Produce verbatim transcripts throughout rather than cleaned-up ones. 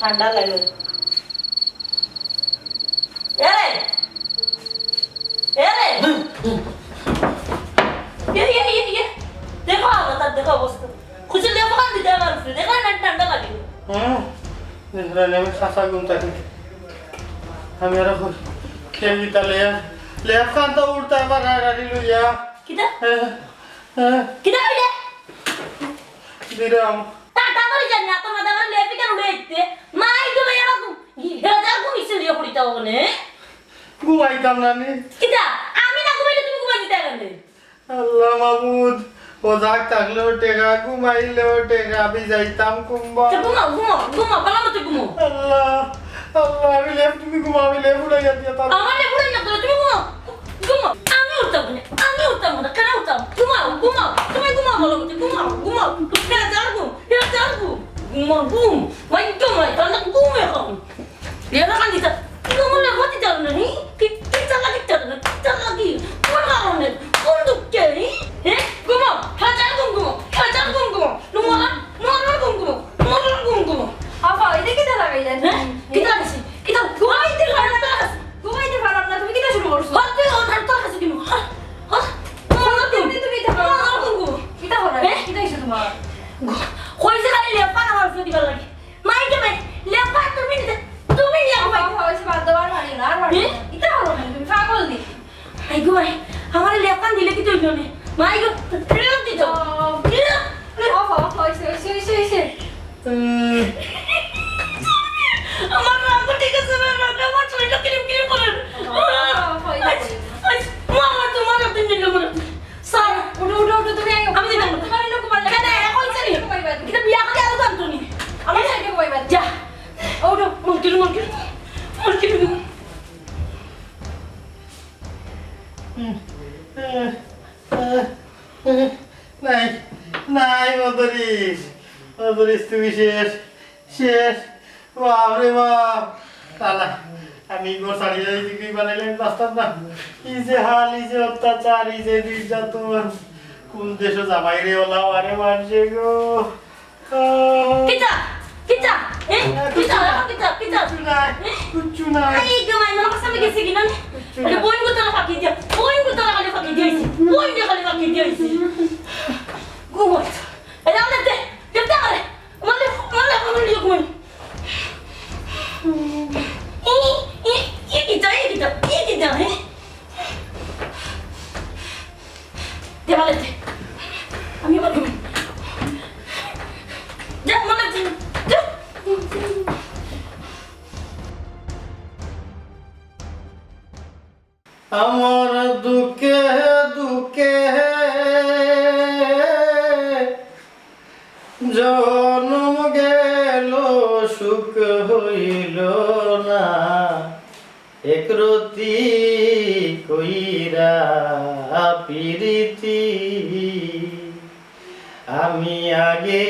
ঠান্ডা লাগে। এ রে! এ রে! ইয়ে, ইয়ে, ইয়ে, ইয়ে। দেখো অবস্থা, দেখো অবস্থা। খুশি লেপ খান দিতে আমার উপরে। দেখো না, ঠান্ডা লাগে। হুম। দেখো না, আমি খাসা ঘুম থাকি। আমি আর এখন খেয়ে দিতা লেপ। লেপ খান তো উঠতে আবার রাগারি লইয়া। কিতা? হ্যাঁ, হ্যাঁ। কিতা কইলে? দিলাম। তা, তা করে জানি, এত মাথা করে লেপি কেন উড়ে দিতে? মাই তো ভাই আমার ঘুম, ই, হেজার ঘুম ইসে লিয়ে পড়িতা ওখানে। ঘুমাইতাম না নি। কিতা? আমি না ঘুমাইলে তুমি ঘুমাই দিতে কেন? আল্লাহ মাবুদ, ও যাক থাকলেও টেকা, ঘুমাইলেও টেকা, আমি যাইতাম কুম্বা। তো ঘুমাও, ঘুমাও, ঘুমাও, ভালো মতো ঘুমাও। আল্লাহ, আল্লাহ, আমি লেপ, তুমি ঘুমাও, আমি লেপ উড়াইয়া দিয়া তার আমার লেপ উড়াই না, তুমি ঘুমাও। ঘুমাও। আমি উঠতাম না, আমি উঠতাম না, কেন উঠতাম? ঘুমাও, ঘুমাও, তুমি ঘুমাও, ভালো মতো ঘুমাও, ঘুমাও। হেজার ঘুম, হেজার ঘুম। ঘুমাও, ঘুম। ভাই, ঘুমাই, তাহলে ঘুম এখন। লেপ খান দিতা। তুমি মনে হয় জানো না, হি? কি, কি চালাকি জানো না? কি চালাকি? কোন কারণে? কোন দুঃখে, হি? হে? ঘুমাও, হেজার ঘুম ঘুমাও, হেজার ঘুম ঘুমাও। নুমরা, নুমরা ঘুম ঘুমাও, নুমরা ঘুম ঘুমাও। আপা, এটা কিতা লাগাইলেন? হ্যাঁ? কিতা লাগাইছি? কিতা? ঘুমাইতে পারলাম না। ঘুমাইতে পারলাম না, তুমি কিতা শুরু করছো? হ্যাঁ, তুই ওর, তোর কাছে দিমু। হ্যাঁ? হ্যাঁ? নুমরা ঘুম। তুমি, তুমি এটা করো। নুমরা ঘুম ঘুমাও। কিতা করো? হ্যাঁ? কিতা হইছে তোমার? কইছে খালি লেপ খান আমার উপরে দিবার লাগি। মাই গো মাই, লেপ খান তুমি নিতে, তুমি নিয়া ঘুমাই। বাবা, হয়েছে, বাদ দাও, আর মারিও না, আর মারিও না। এ? ইতা করো না, তুমি পাগল নি? আই গো মাই, আমার লেপ খান দিলে কিতা অইলো নে? মাই গো, ফেরত দিত। ও। ফেরত। বাবা, হয়েছে, হয়েছে, হয়েছে, হয়েছে। উম। আমার রাগ ঠিক আছে, আমার রাগ, আমার শরীরটা কিরিম কিরিম করে। বাবা, হয়েছে। আইস, আইস, মা, আমার তোমার একদিন নিল মনে। স্যার, উঠো, উঠো, উঠো, তুমি আইও। আমি দিতাম না। তোমার লোক বাড়ি। কেন, এখন জানি? কিতা বিয়া করে আরো জানতো নি? আমার সাইডে কই বাড়ি? যা। ও, উঠো। মুশকিল, মুশকিল। মুশকিল। নাই, নাই, মদরিস। মদরিস, তুমি শেষ। শেষ। বাপ রে বাপ। তালা, আমি ঘর ছাড়িয়া এই দিকে বানাইলে আমি বাঁচতাম না। ই যে হাল, ই যে অত্যাচার, ই যে নির্যাতন। কোন দেশো জামাই রে ওলা, আরে মানছে গো। আহ। কিতা? কিতা? এ? না, কিতা? কিচ্ছু না। কিতা? কিতা? কিচ্ছু নাই, এ? কিচ্ছু নাই। এই গো মাই, মনে করছে আমি গেছি কিনা? কিচ্ছু আরে নাই। বইন গুতারা ফাঁকি দিয়া, বইন গুতারা খালি ফাঁকি দিয়েছি, বইন দিয়ে খালি ফাঁকি দিয়েছি। ঘুমাই। এই রাম দে, দে, দে আমারে। আমার লে, আমার লে, আমার লে ঘুমাই। ই, ই, ই কিতা, ই কিতা, ই কিতা, হে? দে, মালে দে। আমি আবার ঘুমাই। যা, মালে দে। যা। আমার দুঃখে দুঃখে জনম গেল, সুখ হইল না। একরতি কইরা পিরিতি আমি আগে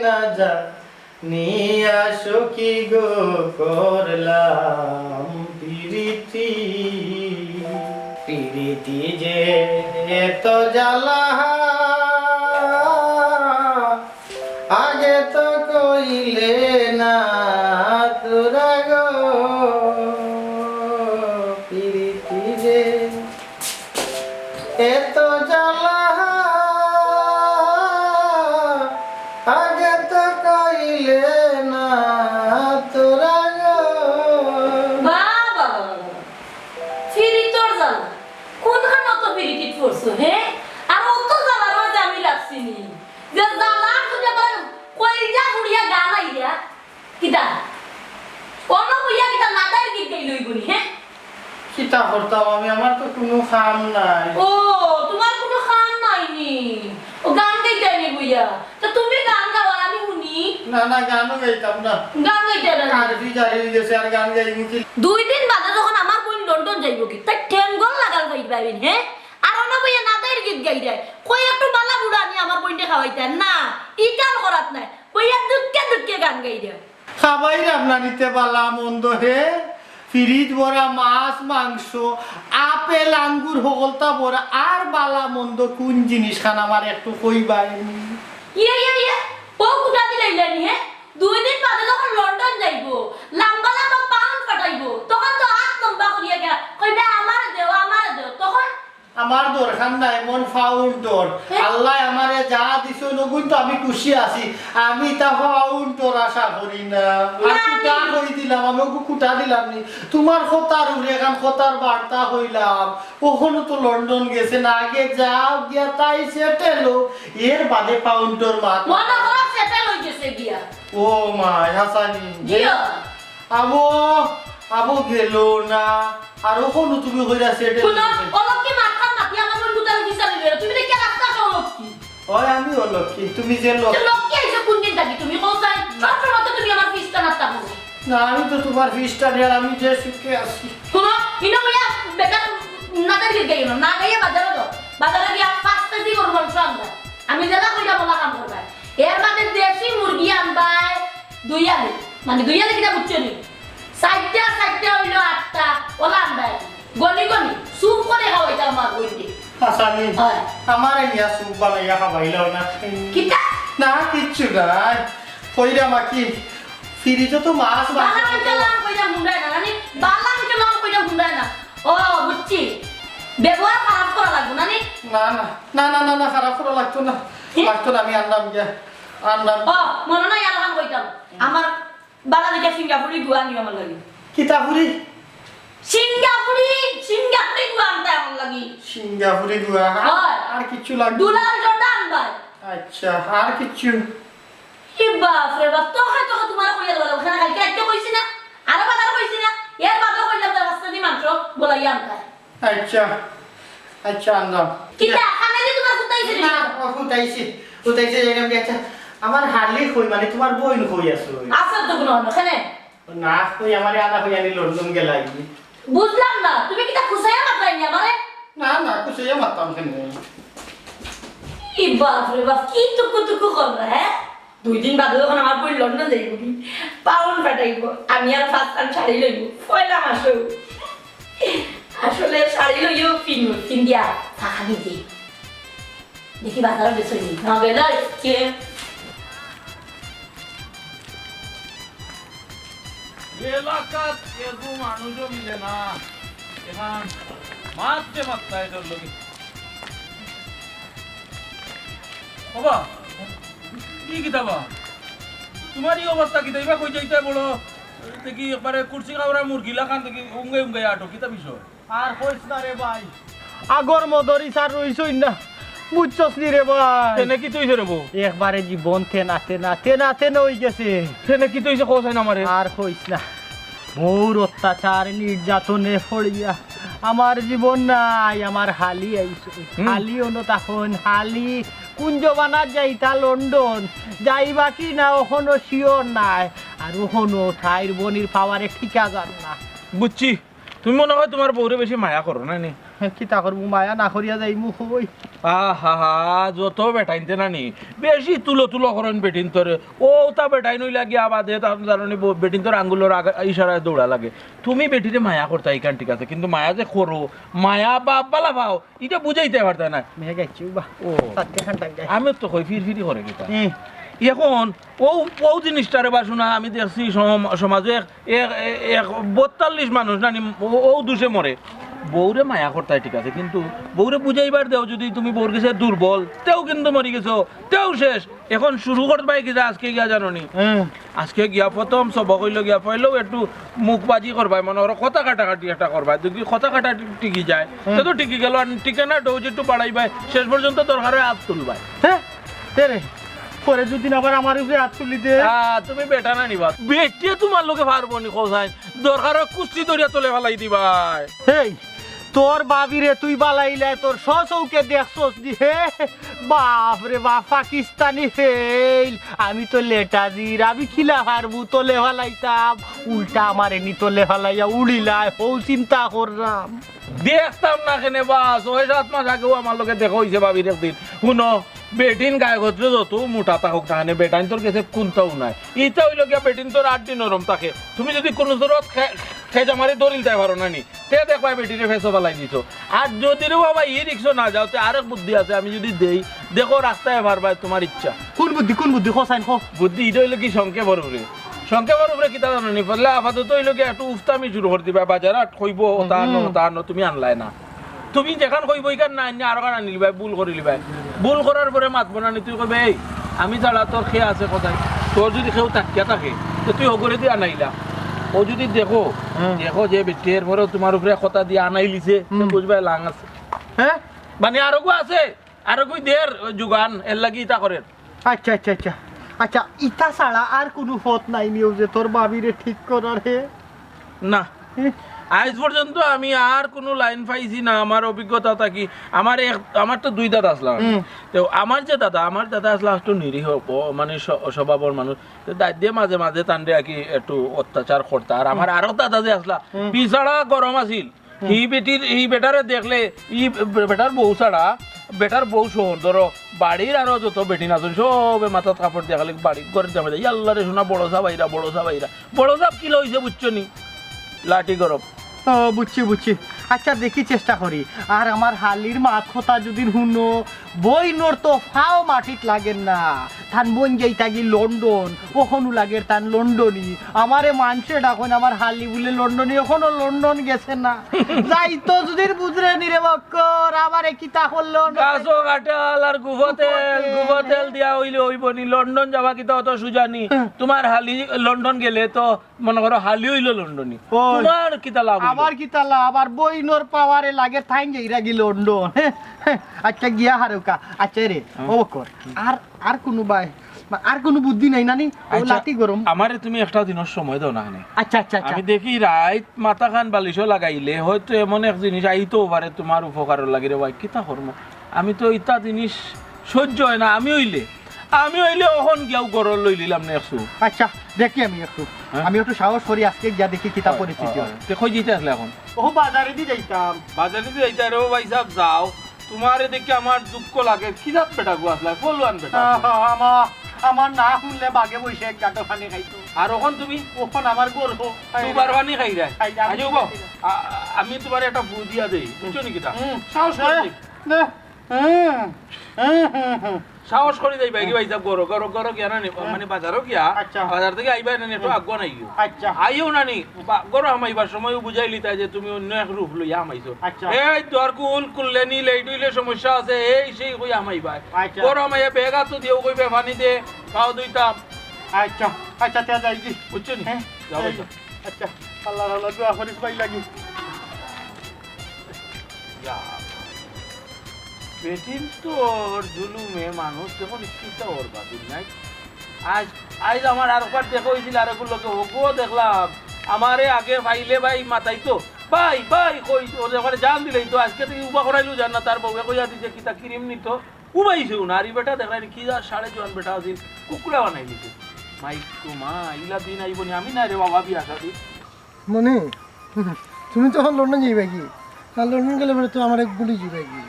না জানিয়া সখী গো করলাম পিরিতি। পিরিতি যে এত জ্বালা আগে তো কইলে না তোরা গো, পিরিতি যে এত জ্বালা আগে তো কইলে না তোরা গো। বাবা, বাবা, বাবা। পিরিতর জ্বালা। কোনখান অত পিরিতিত পড়ছো, হে? আর অত জ্বালার মাঝে আমি লাগছি নি। যে জ্বালা শুনে পরে কইলজা পুড়িয়া গান আইয়া। কিতা? অনো বইয়া কিতা নাদাইর গীত গাইলে অইবো নি, হে? কিতা করতাম আমি? আমার তো কুনু কাম নাই। ও, তুমার কুনু কাম নাই নি? ও, গান গাইতায় নি বইয়া? তে তুমি গান গাও আর আমি হুনি। না, না, গানও গাইতাম না। গান গাইতায় না নি? কারফিউ জারি অইগেছে, আর গান গাইমু কি? দুই দিন বাদে যখন আমার বইন লন্ডন যাইবোগি, তাই ঠেঙ্গল লাগাল পাইবায় নি, হে? আর অনো বইয়া নাদাইর গীত গাইরায়। কই একটু বালা বুড়া আনি আমার বইনরে খাওয়াইতায় না, ই কাম করাত নায়। বইয়া দুঃখে দুঃখে গান গাইরায়। খাবাইরাম না নি তে বালা মন্দ হে, ফিরিজ ভরা মাছ, মাংস, আপেল, আঙ্গুর হকলতা ভরা, আর বালা মন্দ কুন জিনিস খান আমার একটু কইবায় নি? ইয়ে, ইয়ে, ইয়ে, ও কুটা দিলাইলা নি, হে? না, এমন ফাউন্ডর। আল্লাহ আমারে যা দিছইন, ওগুন তো আমি খুশি আছি। আমি তা ফাউন্ডর আশা করি না। আর না, কুটা আমি কই দিলাম, আমি ওগু কুটা দিলাম নি। তোমার কথার উপরে এখন কথার বার্তা কইলাম। ওখানে তো লন্ডন গেছে না, আগে যাও গিয়া তাই সেটেল হোক, এর বাদে ফাউন্ডর মাত। মনে করো সেটেল হই গেছে গিয়া। ও মা, হাসানি। জিও। আবো, আবো গেল না। আর ওখানে তুমি কইরা সেটেল হুনো, হইছে। অলক্ষী মাতখান মাতি আমার বইন গুতারে বিচারি লইরা। তুমি দেখি রাস্তা তো অলক্ষী। ওই আমি অলক্ষী, তুমি যে লোক। তো লক্ষী আইছো কোন দিন থাকি? তুমি কও চাই, সব সময় তো তুমি আমার ফিস টানার থাকো। না, আমি তো তোমার ফিস টানি, আর আমি যে সুখে আছি। হুনো, ইনো বইয়া বেকার নাচের গীত গাইও না, না গাইয়া বাজারে যাও। বাজারে গিয়া পাঁচ কেজি গরু মাংস আনবা। আমি যেলা কইরা বলা কাম করবা। এর মাঝে দেশি মুরগি আনবায় দুই আলি, মানে দুই আলি কিতা বুঝছো নি? চাইরটা, চাইরটা হইলো আটটা, ওলা আনবায়। গনি গনি, চুপ করে খাওয়াইতাম আমার বইনরে। হাসানি, হয়। আমারে নিয়া চুপ বানাইয়া খাওয়াইলাও না। কিতা? না, কিচ্ছু নাই। কইরা মাকি, ফ্রিজে তো মাছ বালা বাকি। আনছিলাম কইরা হুন্ডায় না, জানি? বালা আনছিলাম কইরা হুন্ডায় না। ও, বুঝছি। ব্যবহার খারাপ করা লাগবো না নি? না, না, না, না, না, না, খারাপ করা লাগতো না। কি? লাগতো না, আমি আনলাম গিয়া। আনলাম। ও, মনে নাই আলহাম কইতাম। আমার বালা দেখে সিঙ্গাপুরি গুয়া নিও আমার লাগি। কিতা ফুরি? সিঙ্গাপুরি, সিঙ্গাপুরি গুয়া আনতে আমার লাগি। সিঙ্গাপুরি গুয়া? আর, হয়। আর কিচ্ছু লাগবে? দুলাল জর্দা আনবায়। আচ্ছা, আর কিচ্ছু? কি বাপ রে বাপ, তো হয় তো তোমার কইয়া দেওয়া লাগবো। খালি কালকে রাইতে কইছি না? আরো বাজারে কইছি না? এর বাদেও কইলাম যে রাস্তা দিয়ে মাংস গলাইয়া আনতে। আচ্ছা, আচ্ছা, আনলাম। কিতা? খানালি তোমার ফুটাইছে নি? না, ও ফুটাইছে, ফুটাইছে, যাইলাম কি, আচ্ছা, আমার হালি কই, মানে তোমার বইন কই আছে? আছে তো কোনো হনো, কেনে? না, কই আমারে আনা কই আনি লন্ডন গেলাই। বুঝলাম না, তুমি কিতা খুশাইয়া মাতরায় নি আমারে? না, না, খুশাইয়া মাততাম কেনে? ই বাপ রে বাপ, কি টুকু টুকু করবা, হ্যাঁ? দুই দিন বাদে যখন আমার বইন লন্ডন যাইবো কি, পাউন্ড ফাটাইবো, আমি আর পাঁচখান শাড়ি লইবো, পয়লা মাসো। আসলে শাড়ি লইও ফিনবো, ফিন্দিয়া চা খানি দি। দেখি বাজারে গেছে নি, না গেলে কে? এলাকাত এগু মানুষও মিলে না, এখন মাততে মাততে এটার লগে। ওবা, কি কিতাবা? তোমার এই অবস্থা কিতা? ইবা কই যাইতে বলো? দেখি একবারে কুরসি খাওরা মুরগি লাখান দেখি উঙ্গে উঙ্গে আটো, কিতা বিষয়? আর কইস না রে ভাই, আগর মদরিস আর রইছই না, বুঝছস নি রে ভাই? তেনে কিতা অইছে রে বউ? একবারে জীবন তেনা তেনা, তেনা তেনা অই গেছে। তেনে কিতা অইছে কও চাইন আমারে? আর কইস না, বউর অত্যাচার নির্যাতনে পড়িয়া আমার জীবন নাই, আমার হালি আইছে। হুম। হালি অনো তখন, হালি কোন জমানাত যাইতা লন্ডন, যাইবা কি না অখনো sure নাই। আর অখনো তাইর বইনর পাওয়ারে টিকা যার না। বুঝছি, তুমি মনে হয় তোমার বউরে বেশি মায়া করো না নি? হে, কিতা করমু, মায়া না করিয়া যাইমু কই? আহা হা, যত বেটাইন্তে না নি, বেশি তুলো তুলো করইন বেটিন্তরে। ও তা বেটাইন অইলা গিয়া বাদে, তা জানো নি, ব-, বেটিন্তর আঙ্গুলর আগা-, ইশারায় দৌড়া লাগে। তুমি বেটিরে মায়া করতা ইখান ঠিক আছে, কিন্তু মায়া যে করো, মায়া বাপ বালা পাও, ইটা বুঝাইতে পারতা না। মেঘ আইছে, উবা। ও। তাতে খান টাঙ্গাই। আমি তো কই ফিরফিরি করে কিতা। হুম। এখন ও, ও জিনিসটারে বা শোনা, আমি দেখছি সম-, সমাজে এক, এক, এক বত্তাল্লিশ মানুষ না নি, ও, ও দুষে মরে। বউরে মায়া করতায় ঠিক আছে, কিন্তু বউরে বুঝাইবার দেও যদি তুমি বউর গেছে দুর্বল, তেও কিন্তু মরি গেছো, তেও শেষ। এখন শুরু করবায় কিতা আজকে গিয়া জানো নি? হ্যাঁ। আজকে গিয়া প্রথম সবক অইলো গিয়া পয়লাউ একটু মুখবাজি করবায়, মনে করো কথা কাটাকাটি একটা করবায়, যদি কথা কাটাকাটি টিকি যায়, হুম। তে তো টিকি গেল, আর টিকে না, ডোজ একটু বাড়াইবায়, শেষ পর্যন্ত দরকার হয় আত তুলবায়। হ্যাঁ? তে রে, পরে যদি না আবার আমার উপরে আত তুলি দে। আহ, তুমি বেটা না নিবা। বেটিয়ে তোমার লগে পারবো নি, কও চাইন। দরকার হয় কুস্তি ধরিয়া তলে ফালাই দিবায়। হেই, তোর ভাবিরে তুই বালাইলায়, তোর স্বচউখে দেখছস নি? হে, বাপ রে বাপ, পাকিস্তানি ফেইল। আমি তো লেটাজির, আমি কিলা পারমু তলে ফালাইতাম? উল্টা আমারে নি তলে ফালাইয়া উড়িলায়, হউ চিন্তা কররাম। দেখতাম না কেনে বা, ছয় সাত মাস আগেও আমার লগে দেখা অইছে ভাবির একদিন। হুনো, বেটিন গায়ে গতরে যত মোটা থাকউক না কেনে, বেটাইন্তর গেছে কুন্তাউ নাই। ইটা অইলো গিয়া বেটিন্তর আড্ডি নরম থাকে। তুমি যদি কুনু জরুরত খে-, খেজা মারি ধরিলতায় পারো না নি, তে দেখবায় বেটিরে ফেছো ফালাই দিছো। আর যদি রে বাবা ই রিক্সো না যাও, তে আরেক বুদ্ধি আছে, আমি যদি দেই, দেখো রাস্তায় পারবায়, তোমার ইচ্ছা। কুন বুদ্ধি, কুন বুদ্ধি, কও চাইন, কও। বুদ্ধি ইটা অইলো কি সংক্ষেপর উপরে। সংক্ষেপর উপরে কিতা জানো নি? পয়লা আপাতত অইলো কি একটু উফতামি শুরু করি দিবায়, বাজার হাট কইবো, হুম। তা আনো, তা আনো, তুমি আনলায় না। তুমি যেখান কইবো ইখান না আনিয়া আরোখান আনিলিবায়, ভুল করিলিবায়। ভুল করার পরে মাতবো না নি, তুই কইবে, "এই, আমি ছাড়া তোর কে আছে কোথায়?" তোর যুদি কেউ থাকিয়া থাকে, তে তুই হগুরে দি আনাইলা। ও যুদি দেখো, হুম। দেখো যে বেটি এর পরেও তুমার উপরে কথা দিয়া আনাইলিছে, তে হুম। বুঝবায় লাং আছে। হ্যাঁ? মানে আরোগু আছে, আরোগু দের যোগান, এরলাগি ইতা করের। আচ্ছা, আচ্ছা, আচ্ছা। আচ্ছা, ইতা ছাড়া আর কুনু পথ নাই নি ও যে তোর ভাবিরে ঠিক করার হে? না। হুম। আইজ পর্যন্ত আমি আর কুনু লাইন পাইছি না আমার অভিজ্ঞতা থাকি। আমার এক, আমার তো দুই দাদা আছলা। হুম। তে আমার যে দাদা, আমার দাদা আছলা একটু নিরীহ, ব-, মানে স-, স্বভাবর মানুষ। তে দাদিয়ে মাঝে মাঝে তানরে আর কি একটু অত্যাচার করতা। আর আমার হুম। আরো দাদা যে আছলা, হুম। পিছাড়া গরম আছিল। হুম। হি বেটির, হি বেটারে দেখলে, ই বে-, বেটার বউ ছাড়া, বেটার বউ সহ, ধরো, বাড়ির আরো যত বেটিন আছইন, সবে মাথাত কাপড় দিয়া খালি বাড়ি ঘরের জামাই, "ইয়াল্লা রে সোনা, বড় সাব আইরা, বড় সাব আইরা।" বড় সাব কিলা অইছে বুঝছো নি? লাঠি গরম। ও, বুঝছি, বুঝছি। আচ্ছা, দেখি, চেষ্টা করি। আর আমার হালির মাত কথা যুদি হুনো, বইনর তো ফাও মাটিত লাগের না। তান বইন যাইতাগি লন্ডন, অখনউ লাগের তান লন্ডনি। আমারে মানষে ডাকইন, আমার হালি বুলে লন্ডনি, অখনও লন্ডন গেছে না। যাইতো যুদি বুঝরে নি রে বক্কর, আমারে কিতা করলো না? গাছো কাঁঠাল আর গুফো তেল, গুফো তেল। গুফো তেল দিয়া অইলে অইবো নি, লন্ডন যাওয়া কিতা অত সুজা নি? হুম। তুমার হালি লন্ডন গেলে তো মনে করো হালি অইলো লন্ডনি। ওই। তুমার কিতা লাভ অইলো? আমার কিতা লাভ? আর বইনর পাওয়ারে লাগে থাইন যাইরাগি লন্ডন। আচ্ছা, গিয়া হারুকা। আচ্ছা রে, হুম। ও বক্কর, আর, আর কুনু বায়, আর কুনু বুদ্ধি নাই নানি? ও আচ্ছা, লাঠি গরম। আমারে তুমি একটা দিনর সময় দেও না কেনে। আচ্ছা, আচ্ছা, আচ্ছা। আমি দেখি রাইত মাথাখান বালিশো লাগাইলে হয়তো এমন এক জিনিস আইতো পারে তুমার উপকারর লাগি রে ভাই, কিতা করমু? আমি তো ইতা জিনিস সহ্য অয় না, আমি অইলে, আমি অইলে অখন গিয়াউ ঘরো লইলিলাম নে একটু। আচ্ছা, দেখি আমি একটু, হ্যাঁ? আমি একটু সাহস করি, আজকে গিয়া দেখি কিতা অয়, পরিস্থিতি অয়, অয়। অয়। তে কই যাইতে আছলা অখন? ও, বাজারেদি যাইতাম। বাজারেদি যাইতায় রে, ও ভাইসাব, যাও। তুমারে দেখি আমার দুঃখ লাগে। কি জাত বেটা গো আছলা? ফলুয়ান বেটা। আহা, আমা-, আমার না হুনলে বাগে বইছে এক গাটো পানি খাইতো। আর অখন তুমি? অখন আমার গর্ব। দুবার পানি খাইরায়। খাইরায়, আমি আজ উবাও। খাইরায়। আ-, আমি তুমারে একটা ফু দিয়া দেই। বুঝছো নি কিতা? হুম। সাহস করি দে। দে। হুম। হুম, হুম, হুম। সাহস করি যাইবায় গি ভাইসাব, ঘরো, ঘরো, ঘরো গিয়া না নি, আচ্ছা। মানে বাজারো গিয়া, আচ্ছা। বাজার থাকি আইবায় না নি, একটু হুম। আগুয়া নাইও। আচ্ছা। আইও না নি, বা-, ঘরো হামাইবার সময়ও বুঝাই লিতায় যে তুমি অন্য এক রূপ লইয়া হামাইছো। আচ্ছা। এই দরকুল, কুল্লেনি, লেইট অইলে সমস্যা আছে, এই সেই কইয়া হামাইবায়। আচ্ছা। ঘরো হামাইয়া ব্যাগ আতো দিয়াউ কইবায় পানি দে, পাও ধুইতাম। আচ্ছা, আচ্ছা, তে যাইগি। বুঝছো নি? হ্যাঁ? যাও ভাইসাব। আচ্ছা, আল্লার, আল্লার দোয়া করিস ভাই লাগি। যা। বেটিন্তর জুলুমে মানুষ দেখো নি কিতা অর বা দুনিয়াত। আইজ, আইজ আমার আরোকবার দেখা অইছিল আরোকগুর লগে, হগুও দেখলাম। আমারে আগে পাইলে ভাই মাতাইতো, "ভাই, ভাই," কই, ওরে আমারে জান দিলাইতো। আইজকে থাকি উবা করাইলেও জান না, তার বউয়ে কইয়া দিছে কিতা ক্রিম নিতো। উবাইছেও না। আর ই বেটা দেখরায় নি, কি যা সাড়ে জোয়ান বেটা আছিল, কুকুরা বানাইলিছে। মাইগো মা, ইলা দিন আইবো নি? আমি না রে বাবা, বিয়া শাদি। মনি, তুমি তো অখন লন্ডন যাইবায়গি। আর লন্ডন গেলে পরে তো আমারে ভুলি যাইবায়গি।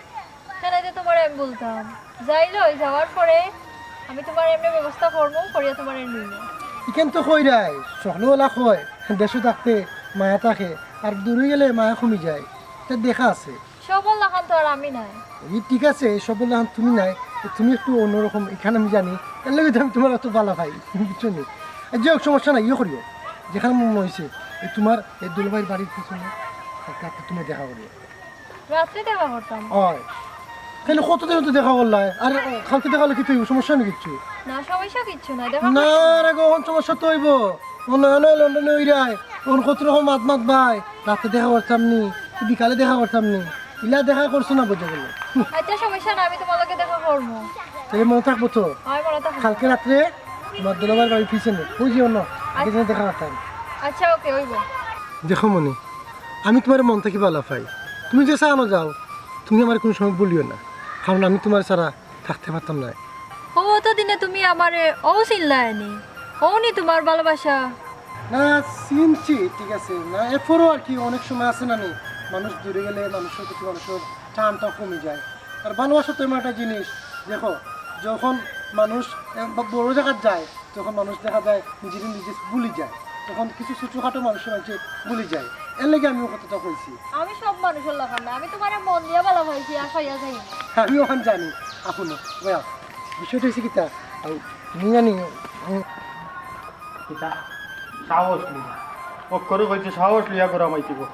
কেনে যে তুমারে আমি ভুলতাম? যাইলই, যাওয়ার পরে আমি তুমার এমনে ব্যবস্থা করমু, করিয়া তুমারে নিমু। ইখান তো কইরায়, সকলে অলা কয়, দেশো থাকতে মায়া থাকে, আর দূরে গেলে মায়া কমি যায়। তে দেখা আছে। সবর লাখান তো আর আমি নায়। ই ঠিক আছে, সবর লাখান তুমি নায়, তো তুমি একটু অন্যরকম, ইখান আমি জানি, এরলাগি তো আমি তুমারে অত ভালা পাই, বুঝছো নি? আর যাই হোক, সমস্যা নাই, ইয়ে করিও, যেখান মনে অইছে, এই তুমার এই দুলাভাইর বাড়ির পিছনে, কালকে রাত্রে তুমি দেখা করিও। রাত্রে দেখা করতাম? অয়। তাইলে কতদিন তো দেখা করলায়? আর কালকে দেখা করলে কিতা অইবো? সমস্যা নি কিচ্ছু? না, সমস্যা কিচ্ছু নাই, দেখা না, করতাম। আরে গো, অখন সমস্যা তো অইবো। ও না, না, লন্ডনে অইরায়। অখন কত রকম মাত মাতবায়। রাতে দেখা করতাম নি, বিকালে দেখা করতাম নি। ইলা দেখা করছো না বুঝা গেল। আচ্ছা, সমস্যা না, আমি তুমার লগে দেখা করমু। তাইলে মনো থাকবো তো? অয়, মনো থাকবো। কালকে রাত্রে তুমার দুলাভাইর বাড়ির পিছনে, ওই যে অন্য, আগে যেন দেখা করতাম। আচ্ছা, ওকে, অইবো। দেখো মনি, আমি তুমারে মন থাকি ভালা পাই। তুমি যে চাও না যাও, তুমি আমারে কুনু সময় ভুলিও না, কারণ আমি তুমার ছাড়া থাকতে পারতাম নায়। ও, অতদিনে তুমি আমারে অউ চিনলায় নি? অউ নি তুমার ভালোবাসা? না, চিনছি, ঠিক আছে। না, এরপরও আর কি অনেক সময় আছে না নি, মানুষ দূরে গেলে মানুষর প্রতি মানুষর টানটা কমে যায়। আর ভালোবাসা তো এমন একটা জিনিস, দেখো, যখন মানুষ, এ, বা বড় জাগাত যায়, তখন মানুষ দেখা যায় নিজেরে নিজে ভুলি যায়, তখন কিছু ছোটখাটো মানুষরে মানুষে ভুলি যায়। এরলাগি আমি অউ কথাটা কইছি। আমি সব মানুষর লাখান না, আমি তুমারে মন দিয়া ভালা পাইছি, আর পাইয়া যাই না। আমি অখান জানি, এখনো। ভাইয়া, বিষয়টা অইছে কিতা, এই, তুমি জানি, উম, কিতা? সাহস লইয়া। অক্ষরে কইছে সাহস লইয়া গরম আইতিব।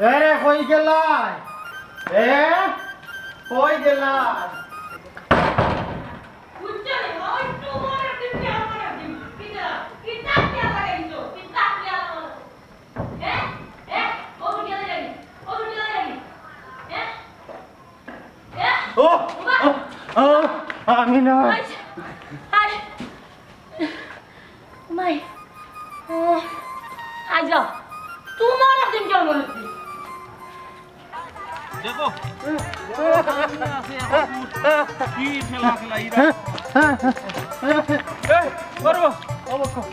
এরে, কই গেলায়? এ, কই গেলায়? বুঝছো নি? ওই তো মরার দিন, কি আর মরার দিন? কিতা? কিতা দিয়া লাগাইছো? কিতা দিয়া লাগাইছো? হ্যাঁ? হ্যাঁ? ও দুনিয়া লাগে। ও দুনিয়া লাগে। হ্যাঁ? হ্যাঁ? ও, বাবা! ও, ও, আমি না। আয়, আয়। মাই, ও, আয় যাও। তোমার একদিন জন্ম হচ্ছে। দেখো। কি খেলা খেলা, ইরা। এই, করবো।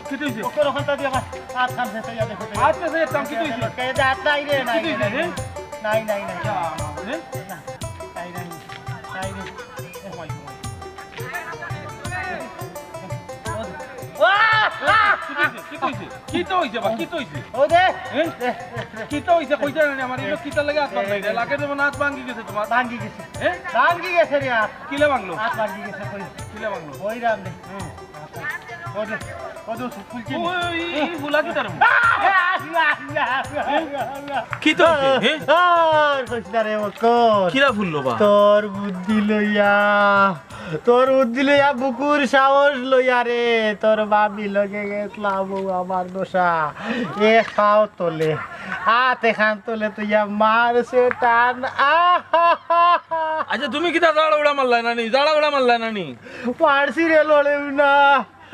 কিতা হইছে? ওকে, ওখানটা দিয়ে আমার হাত খান ফেটে যাবে, ফেটে যাবে। হাত ফেটে যাবে, কিতা হইছে? এই যে হাত নাই রে, নাই, কিতা হইছে, নাই, হ্যাঁ? নাই, নাই, নাই। যা, হ্যাঁ? না, নাই, নাই, নাই রে। ও মাই গড। আহ! আহ! কিতা হইছে? কিতা হইছে? কিতা হইছে বা? কিতা হইছে? ও দে। হ্যাঁ? দে, দে, দে। কিতা হইছে? কইতা না নি আমার, ইনো কিতা লাগে হাত ভাঙাই? লাগে যেমন হাত ভাঙি গেছে তোমার। ভাঙি গেছে। হ্যাঁ? ভাঙি গেছে রে হাত। কিলা ভাঙলো? হাত ভাঙি গেছে, কই? কিলা ভাঙলো? ওই রাম দে। হুম। ও দে, ও দে, ফুলছে নি? ওই, এই, এই ফুলা কিতার মতো? আহ! আল্লাহ, আল্লাহ, আল্লাহ, আল্লাহ। কিতা হইছে? হ্যাঁ? আর কইস না রে মক্কর। কিলা ফুললো বা? তোর বুদ্ধি লইয়া, তোর বুদ্ধি লইয়া, বুকুর সাহস লইয়া রে, তোর ভাবি লগে গেছলাম, ও আমার দশা। এ খাও তলে, আত এখান তলে তুইয়া মারছে টান। আহা! আচ্ছা, তুমি কিতা জাড়া উড়া মারলায় না নি? জাড়া উড়া মারলায় না নি? মারছি রে, লড়েও না।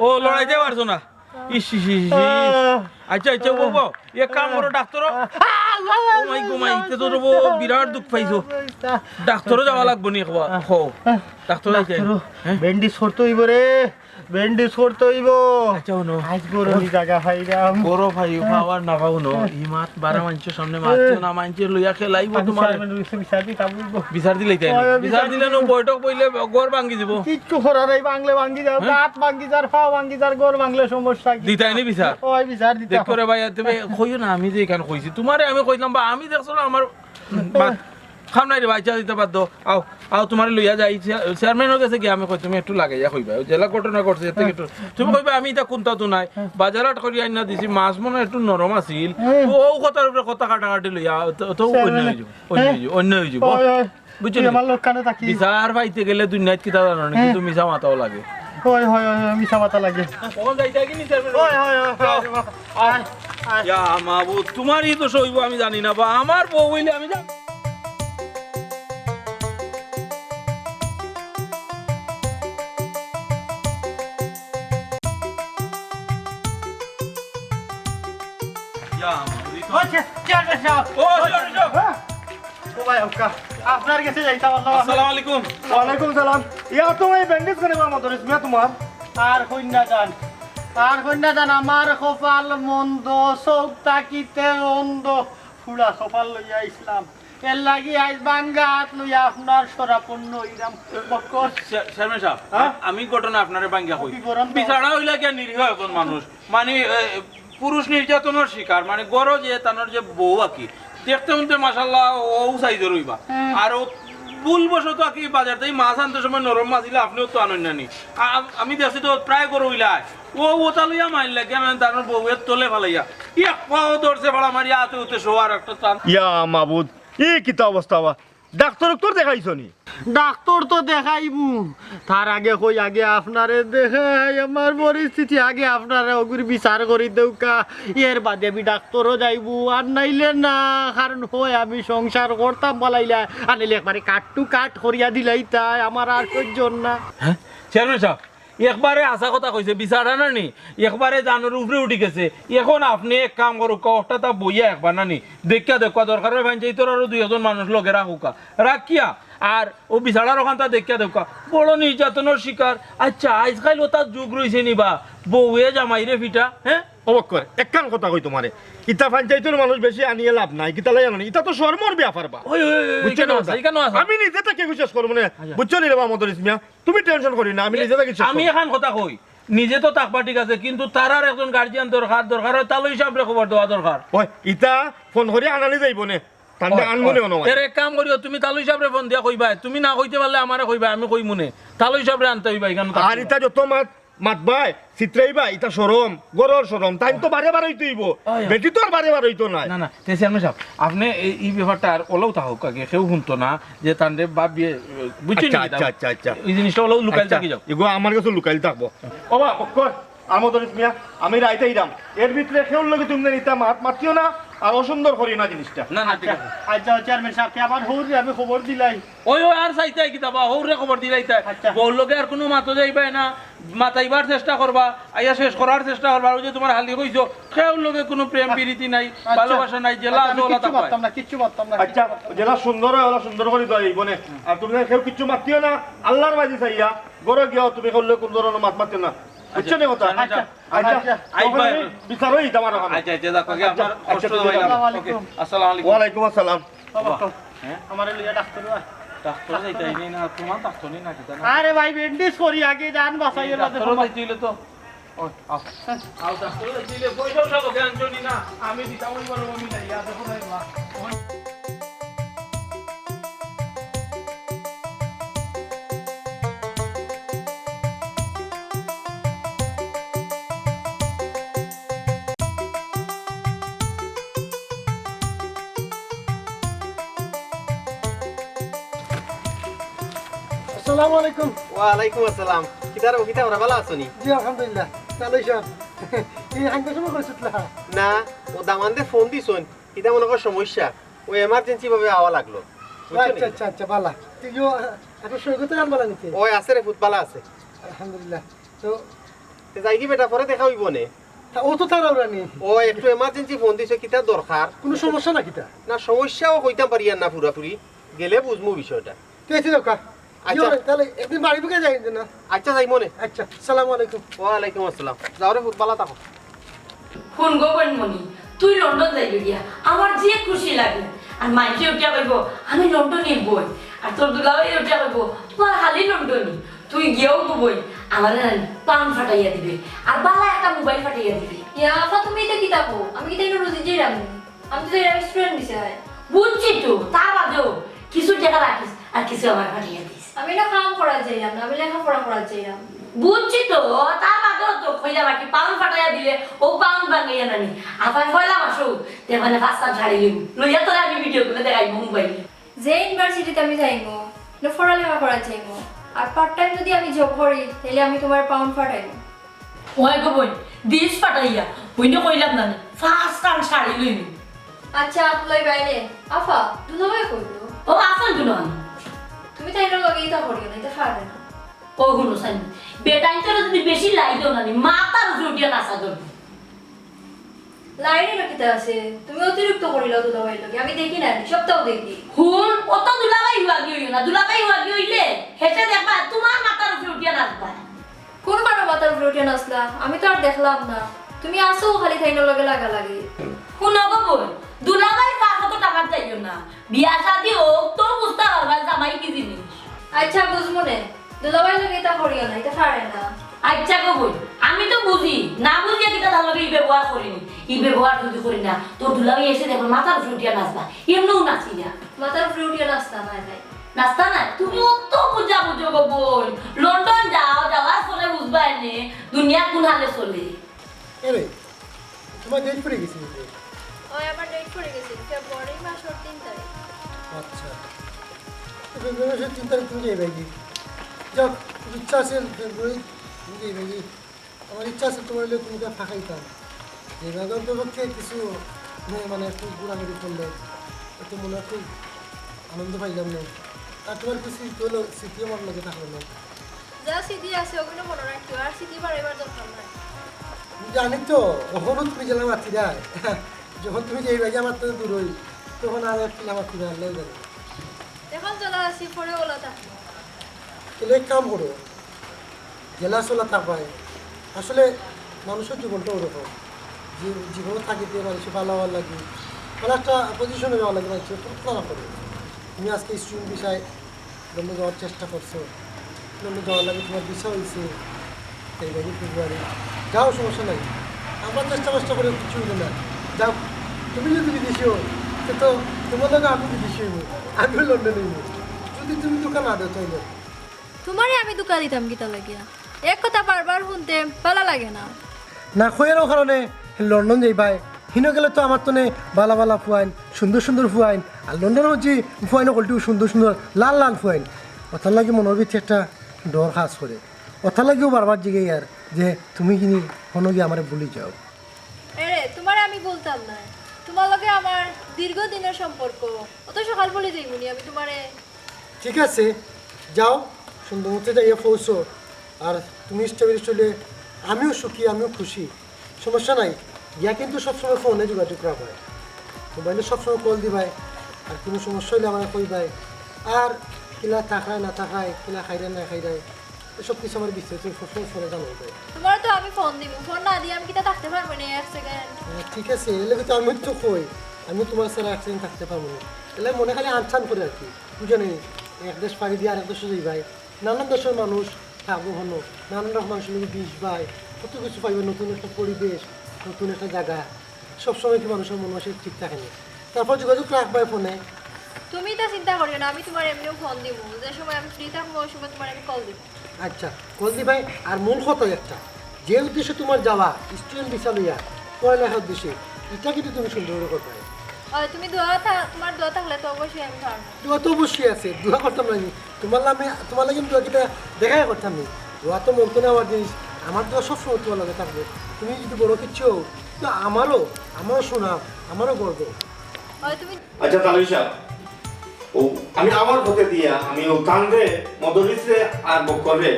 ও, লড়াইতে পারছো না? ইস, ইস, ইস, ইস। আহ। আচ্ছা, আচ্ছা, বউ, বউ, এক কাম করো, ডাক্তারো। আহ, আল্লাহ, ও মাই গো মাই, আল্লাহ, ইতে তো বউ বিরাট দুখ পাইছো। আল্লাহ। ডাক্তারো যাওয়া লাগবো নি একবার? আহ। হো। ডাক্তারো যাইতে? ডাক্তারো, হ্যাঁ? ব্যান্ডেজ করতে হইব রে। ব্যান্ডেজ করতে হইব। আচ্ছা, হুনো। আজ গরো নি জাগা পাইরাম। গরো পাই, পাওয়ার না পাও হুনো। ই মাত বারা মানষর সামনে মাতিও না, মানষে লইয়া খেলাইবো আমি তোমারে। চেয়ারম্যানর বিচার দিতাম অইব। বিচার দিলে তাই না? ওই বিচার বিচার দিলে দিলে না, বৈঠক বইলে ঘর ভাঙ্গি দিব। কিচ্ছু করার নাই, ভাঙলে ভাঙ্গি যার, হ্যাঁ? হাত ভাঙ্গি যার, পাও ভাঙ্গি যার, ঘর ভাঙলে সমস্যা কি? দিতাই নি বিচার? ওই বিচার দিতাম। দেখো রে ভাই, তুমি কইও না, আমি যে এখান কইছি, তোমারে আমি কইলাম বা আমি দেখছো না আমার বা-, খাম নাই রে ভাই, চা দিতে বাধ্য। আও, আও, তোমারে লইয়া যাই, চেয়া-, চেয়ারম্যানর গেছে গিয়া আমি কই, তুমি একটু লাগাইয়া কইবা, ওই জেলা ঘটনা ঘটছে, এর থেকে একটু, তুমি কইবা, আমি ইটা কুন্তা তো নাই, বাজার হাট করি আইনা দিছি, মাছ মনে হয় একটু নরম আছিল, হ্যাঁ। তো ও কথার উপরে কথা কাটাকাটি লইয়া, তো, তো অন্য চেয়ারম্যান, হয়ে যাবো, অন্য হ্যাঁ। হয়ে যাবো, অন্য হয়ে যাবো। ওই, ওই। বুঝছো তুই নি? আমার লোক কানো থাকি। বিচার পাইতে গেলে দুনিয়াত কিতা জানো নি? হ্যাঁ। কিন্তু মিছা মাতাও লাগে। হয়, হয়, হয়, হয়, মিছা মাতা লাগে। কখন যাইতে কি নিতে পারবে? হয়, হয়, হয়, হয়, হয়। আয়, আয়। ইয়া মাবুদ, তোমার ই দোষ হইব আমি জানি না, বা আমার বউ হইলে আমি জানি। ইয়া মাবুদ, ই তো ও, চে-, চেয়ারম্যান সাহেব। ও, চেয়ারম্যান সাহেব। হ্যাঁ? ও ভাই, ওকা, আপনার গেছে যাইতাম, আল্লাহ। আসসালামু আলাইকুম। ওয়ালাইকুম সালাম। ইয়া, তুমি ব্যান্ডেজ করে বা মদরিস মিয়া তোমার? আর কইন্যা জান, আর কইন্যা জান, আমার কপাল মন্দ, চোখ থাকিতে অন্ধ, ফুড়া কপাল লইয়া আইছলাম। এর লাগি আইজ ভাঙ্গা হাত লইয়া আপনার শরণাপন্ন অইরাম। বক্কর। চে-, চেয়ারম্যান সাহেব, হ্যাঁ? আমি ঘটনা আপনারে ভাঙ্গা কই। বিবরণ দাও। বিচারা হইলা গিয়া নিরীহ একজন মানুষ। মানে, এ, পুরুষ নির্যাতনর শিকার, মানে, গরো যে তানর যে বউ আর কি, দেখতে শুনতে মাশাআল্লাহ ও সাইজর হইবা। হ্যাঁ। আর ও ভুলবশত আর কি বাজার থেকে মাছ আনতে সময় নরম মাছ দিলে আপনিও তো আনইন না নি। আ-, আমি দেখছি তো প্রায় গরো হইলা, ও ওটা লইয়া মাইর লাগে, মানে, তানর বউয়ের তলে ফালাইয়া এক পাও ধরছে, ফাড়া মারিয়া আতে উতে শোয়ার একটা টান। ইয়া মাবুদ, ই কিতা অবস্থা বা? ডাক্তারক তো দেখাইছো নি? ডাক্তার তো দেখাইমু, তার আগে কই আগে আপনারে দেখাই আমার পরিস্থিতি, আগে আপনারে অগুর বিচার করি দেউক্কা, এর বাদে আমি ডাক্তারও যাইমু, আর নাইলে না, কারণ হয় আমি সংসার করতাম বালাইলা, আর নাইলে একবারে cut to cut করিয়া দিলাইতায়, আমার আর সহ্য না। হ্যাঁ? চেয়ারম্যান সাহেব, একবারে হাছা কথা কইছে, বিচারা না নি, একবারে জানর উপরে উঠি গেছে। এখন আপনে এক কাম করউক্কা, অখটা তা বইয়া একবার না নি, দেখিয়া দেউক্কা, দরকার অয় পঞ্চায়েতর আরো দুই একজন মানুষ লগে রাখউক্কা, রাখিয়া আর অউ বিচারার অখানতা দেখিয়া দেউক্কা, বড় নির্যাতনর শিকার। আচ্ছা, আইজকাইল অতার যুগ রইছে নি বা, বউয়ে জামাইরে ফিটা, হ্যাঁ? ও বক্কর, একখান কথা কই তোমারে, ইতা পঞ্চায়েতর মানুষ বেশি আনিয়া লাভ নাই, কিতা লাগে জানো নি? ইতা তো শরমর ব্যাপার বা। ওই, ওই, ওই, বুঝছো নি কথা? আমি নিজে থাকি বিশ্বাস করমু নে। আচ্ছা। বুঝছো নি রে বা মদরিস মিয়া? তুমি tension করিও না, আমি নিজে থাকি শেষ আমি করমু। এখান কথা কই, নিজে তো থাকবা ঠিক আছে, কিন্তু তারার একজন guardian দরকার, দরকার অয় তালই সাবরে খবর দেওয়া দরকার। ওই, ইতা ফোন করি আনানি যাইবো নে, তানরে আনমু নে অনো। এর এক কাম করিও, তুমি তালই সাবরে ফোন দিয়া কইবায়, তুমি না কইতে পারলে আমারে কইবায়, আমি কইমু নে। তালই সাবরে আনতে অইবা এখানো। আর ইতা যত মাত মাতবায়, চিত্রাইবা, ইটা শরম, ঘরর শরম। তাইন তো বারে বারে অইতে অইবো। অয়, অয়। বেটি তো আর বারে বারে অইতো নায়। না, না, তে চেয়ারম্যান সাব, আপনে এই, এই ব্যাপারটা আর অলাউ থাকউক আগে, কেউ হুনতো না যে তানরে বাপ বিয়ে, বুঝছইন আচ্ছা, নি? আচ্ছা, আচ্ছা, আচ্ছা। এই জিনিসটা অলাউ লুকাইল আচ্ছা, থাকি যাউক। এগু আমার কাছে লুকাইল থাকবো। ও বা, অক্কর, আমদ হরিফ মিয়া, আমি রাইত আইরাম। এর ভিতরে কেউর লগে তুমি ইতা মাত মাতিও না, আর অসুন্দর করিও না জিনিসটা। না, না, ঠিক আছে। আচ্ছা, চেয়ারম্যান সাব, তে আমার হউররে আমি খবর দিলাই। ওই, ওই, আর চাইতায় কিতা বা, হউররে খবর দিলাইতায়। আচ্ছা। বউর লগে আর কুনু মাতো যাইবায় না, মাতাইবার চেষ্টা করবা, আইয়া শেষ করার চেষ্টা করবা। আর ওই যে তুমার হালি কইছো, কেউর লগে কুনু প্রেম পিরিতি নাই, আচ্ছা। ভালোবাসা নাই, যেলা আচ্ছা, আছে আমি ওলা কিচ্ছু থাকবায়। মাততাম না, কিচ্ছু মাততাম না, আচ্ছা, কিচ্ছু মাততাম না। যেলা সুন্দর অয়, ওলা সুন্দর করি দেওয়া অইবো নে। আর তুমি কেউ কিচ্ছু মাতিও না, আল্লার বাজি চাইয়া, ঘরো গিয়াও তুমি কেউর লগে কুনু ধরনর মাত মাতিও না। বুঝছো নি কথা? আচ্ছা, আচ্ছা, আচ্ছা, আচ্ছা, আইবা। তখন আমি বিচারো দিতাম আর ওখানে। আচ্ছা, আচ্ছা, দেখো, আচ্ছা, আমার আচ্ছা, কষ্ট তুমি হয় না। যাও। ওকে, আসসালামু আলাইকুম। ওয়ালাইকুম আসসালাম। বাবা, হ্যাঁ? আমারে লইয়া ডাক্তার অয়। ডাক্তার যাইতাই নি না, তুমার ডাক্তার নি না, কিতা না? আরে ভাই, ব্যান্ডেজ করি আগে, জান বাঁচাই, আল্লাহ ডাক্তার দেখো। যাইতে অইলে তো, ও, আও। আও, ডাক্তার যাইতে অইলে পয়সা সব ওকে আনছো নি না? আমি দিতাম ওই বড় আমি নাই, আর দেখো ভাই, বাবা। আসসালামু আলাইকুম। ওয়ালাইকুম আসসালাম। কিতা রে, কিতা, ওরা ভালা আছো নি? জি, আলহামদুলিল্লাহ। ভালা আছি। এই হাঙ্গা সময় কইছিলা? না, ও দামান্দে ফোন দিছইন। কিতা মনে কর সমস্যা? ও emergency ভাবে আওয়া লাগলো। বুঝছো নি? আচ্ছা, আচ্ছা, আচ্ছা, ভালা। তুই ইয়ো, আপনার সৈকতে আনবালা নিতে? ওই আছে রে, ফুত ভালা আছে। আলহামদুলিল্লাহ। তো তে যাইগি বেটা, পরে দেখা অইবো নে। তা ও তো তাড়াহুড়া নি। ও একটু emergency ফোন দিছে, কিতা দরকার? কুনু সমস্যা না কিতা? না, সমস্যাও কইতাম পারি আর না পুরাপুরি, গেলে বুঝমু বিষয়টা। তে এসে যাও কা। আচ্ছা। ইয়ো, তাইলে একদিন বাড়ি বুকে যাই না? আচ্ছা, যাইমু নে। আচ্ছা, সালামু আলাইকুম। ওয়ালাইকুম আসসালাম। যাও রে ফুত, ভালা থাকো। হুন গো বইন মনি, তুই লন্ডন যাইবে গিয়া, আমার যে খুশি লাগে। আর মাইনষে উঠিয়া কইবো, "আমি লন্ডনর বইন।" আর তোর দুলাভাই উঠিয়া কইবো, "তুমার খালি লন্ডনি।" তুই গিয়াও গো বইন, আমারে না পাউন্ড ফাটাইয়া দিবে, আর ভালা একটা মোবাইল ফাটাইয়া দিবে। ইয়া আফা, তুমি ইতা কিতা কও? আমি কিতা ইনো রুজি যাইরাম নি? আমি তো যাইরাম স্টুডেন্ট ভিসায়। বুঝছি তো, তার বাদেও কিছু টেকা রাখিস, আর কিছু আমারে ফাটাইয়া দিস। আমি না কাম করাত যাইরাম না, আমি লেখাপড়া করাত যাইরাম। বুঝছি তো, তার বাদেও তো কইলাম আর কি, পাউন্ড ফাটাইয়া দিলে ও পাউন্ড ভাঙ্গাইয়া নানি। আফায় পয়লা মাসো, তে মানে পাঁচখান শাড়ি লইমু। লইয়া তোরে আমি ভিডিও কলে দেখাইমু মোবাইলে। যে ইউনিভার্সিটিত আমি যাইমু, না পড়ালেখা করাত যাইমু, আর পার্ট টাইম যদি আমি জব করি, তাইলে আমি তুমার পাউন্ড ফাটাইমু। ওই গো বইন, দিস ফাটাইয়া, বইনে কইলাম নানি, পাঁচখান শাড়ি লইমু। আচ্ছা, আফলাই বাইরে। আফা, দুলাভাই কই গো? ও, আফা দুলাভাই। তুমি তাইনর লগে ইতা করিও না, ইতা পারে না। ও হুনো সাইন, বেটাইন্তরে যদি বেশি লাই দেও নানি, মাথার উপরে উঠিয়া নাচা ধরবো। লাইনে না কিতা আছে? তুমি অতিরিক্ত করিলাও দুলাভাইর লগে। আমি দেখি না, সবতাউ দেখি। হুন, অত দুলাভাই হুয়াগি অইও না। দুলাভাই হুয়াগি অইলে, হেষে দেখবা, তুমার মাথার উপরে উঠিয়া নাচবা। কুন কারো মাথার উপরে উঠিয়া নাচলা? আমি তো আর দেখলাম না। তুমি আছো খালি তাইনর লগে লাগালাগি। হুনো গো বইন, দুলাভাইর পাও অত টাকাত যাইও না। বিয়া শাদি অউক, তো বুঝতা পারবা জামাই কি জিনিস। আচ্ছা, বুঝমু নে। দুলাভাইর লগে ইতা করিও না, ইতা পারে না। আচ্ছা গো বইন, আমি তো বুঝি, না বুঝিয়া কিতা তার লগে ই ব্যবহার করি নি। ই ব্যবহার যদি করি না, তোর দুলাভাই হেষে দেখবা মাথার উপরে উঠিয়া নাচবা, এমনেউ নাচি না। মাথার উপরে উঠিয়া নাচতা নায় তাই। নাচতা নায়? তুমি অত বুঝা বুঝো গো বইন, লন্ডন যাও, যাওয়ার পরে বুঝবা এনে দুনিয়া কুন হালে চলে। এরে, তুমার ডেট ফুরি গেছে নি? ওই, আমার ডেট ফুরি গেছে, ফেব্রুয়ারি মাসর তিন তারিখ। আচ্ছা। তো ফেব্রুয়ারি মাসর তিন তারিখ তুমি যাইবায়গি? যাও, ইচ্ছা আছে ফেব্রুয়ারি তুমি যাইবায়গি? আমার ইচ্ছা আছে তুমার লগে কুনুটা ফাঁকাইতাম। যাইবায়গি অন্তপক্ষে কিছু, মানে, মানে, একটু ঘুরাঘুরি করলে একটু মনে খুব আনন্দ পাইলাম না। আর তুমার কিছু স্মৃতি অইলো, স্মৃতি আমার লগে থাকলো না। যা স্মৃতি আছে, ওগুলো মনে রাখিও, আর স্মৃতি বাড়াইবার দরকার নাই। আমি জানি তো, অখনও তুমি যেলা মাতিরায়। যখন তুমি যাইবায়গি আমার তো দূর অই, তখন আর এক কিলা মাতিরায়, আল্লাহ জানে। এখন যেলা আছি, পরে ওলা থাকবো। তাইলে এক কাম করো, যেলা চলা থাকবায়। আসলে মানুষর জীবনটা ওরকম, যে জীবনে থাকিতে মানুষে ভালা অওয়ার লাগি, ভালা একটা পজিশনে যাওয়ার লাগি মানুষে প্রার্থনা করে। তুমি আজকে স্টুডেন্ট ভিসায় লন্ডন যাওয়ার চেষ্টা করছো, লন্ডন যাওয়ার লাগি তুমার ভিসা অইছে, এই বাকি ফেব্রুয়ারি। যাও, সমস্যা নাই, আমরা চেষ্টা মেষ্টা করে কিচ্ছু অইবো না। যাও, তুমি যদি বিদেশি অও, তে তো তুমার লগে আমি বিদেশি অইমু, আমিও লন্ডন অইমু। যদি তুমি ধোকা না দেও তাইলে। তুমারে আমি ধোকা দিতাম কিতা লাগিয়া? এক কথা বারবার হুনতে লাগে না। না কইয়ারও কারণে লন্ডন যাইবায়, হিনো গেলে তো আমার তনে বালা বালা ফুয়াইন, সুন্দর সুন্দর ফুয়াইন, আর লন্ডন হচ্ছে ফুয়াইন অকলটিও সুন্দর সুন্দর লাল লাল ফুয়াইন। অতার লাগি মনর ভিতরে একটা ডর কাজ করে। অতার লাগিও বারবার জিগাইয়ার যে তুমি কিনি হনো গিয়া আমারে ভুলি যাও। এরে, তোমারে আমি বলতাম না। তোমার লগে আমার দীর্ঘদিনের সম্পর্ক। অত সকাল বলে যাইবনি আমি তোমারে। ঠিক আছে, যাও, সুন্দর মতো যাইয়া পৌঁছো। আর তুমি স্ট্রবেরি চলে, আমিও সুখী, আমিও খুশি, সমস্যা নাই। গিয়া কিন্তু সবসময় ফোনে যোগাযোগ রাখবায়, মোবাইলে সবসময় কল দিবায়। আর কোনো সমস্যা হইলে আমারে কইবায়। আর কিলা থাকায় না থাকায়, কিলা খাইরায় না খাইরায়, এসব কিছু আমার বিস্তারিত সবসময় ফোনে জানাই দেয়। তোমার তো আমি ফোন দিব, ফোন না দিয়ে আমি কিতা থাকতে পারবো না এক সেকেন্ড। হ্যাঁ, ঠিক আছে, এর লাগি তো আমি তো কই, আমি তোমার ছাড়া এক সেকেন্ড থাকতে পারবো না। এর লাগি মনে খালি আনচান করে আর কি, বুঝো নি? এক দেশ পাড়ি দিয়ে আরেক দেশে যাইবায়, নানান দেশের মানুষ থাকবো হনো, নানান রকম মানুষের লগে মিশবায়, কত কিছু পাইবায়, নতুন একটা পরিবেশ, নতুন একটা জায়গা। সবসময় কি মানুষের মন মানসিক ঠিক থাকে না? তারপর যোগাযোগ রাখবায় ফোনে। তুমি তো চিন্তা করিও না, আমি তোমার এমনিও ফোন দিব, যে সময় আমি ফ্রি থাকবো ওই সময় তোমার আমি কল দিব। আচ্ছা, কল দিবায়। আর মূল কথা একটা, যে উদ্দেশ্যে তোমার যাওয়া, স্টুডেন্ট ভিসা লইয়া পড়ালেখার উদ্দেশ্যে, এটা কিন্তু তুমি সুন্দর করে করবায়। হয়, তুমি দোয়া থা-, তোমার দোয়া থাকলে তো অবশ্যই আমি পারবো। দোয়া তো অবশ্যই আছে, দোয়া করতাম না নি? তোমার নামে, তোমার লাগি আমি দোয়া কিতা দেখাই করতাম নি? দোয়া তো মন তো নেওয়ার জিনিস, আমার দোয়া সবসময় তোমার লগে থাকবো। তুমি যদি বড় কিচ্ছু হও, তো আমারও, আমারও সুনাম, আমারও গর্ব। হয়, তুমি আচ্ছা, তালুই সাহেব, ও, আমি আমার পথে দিয়া, আমি ও তানরে, মদরিসরে আর বক্কররে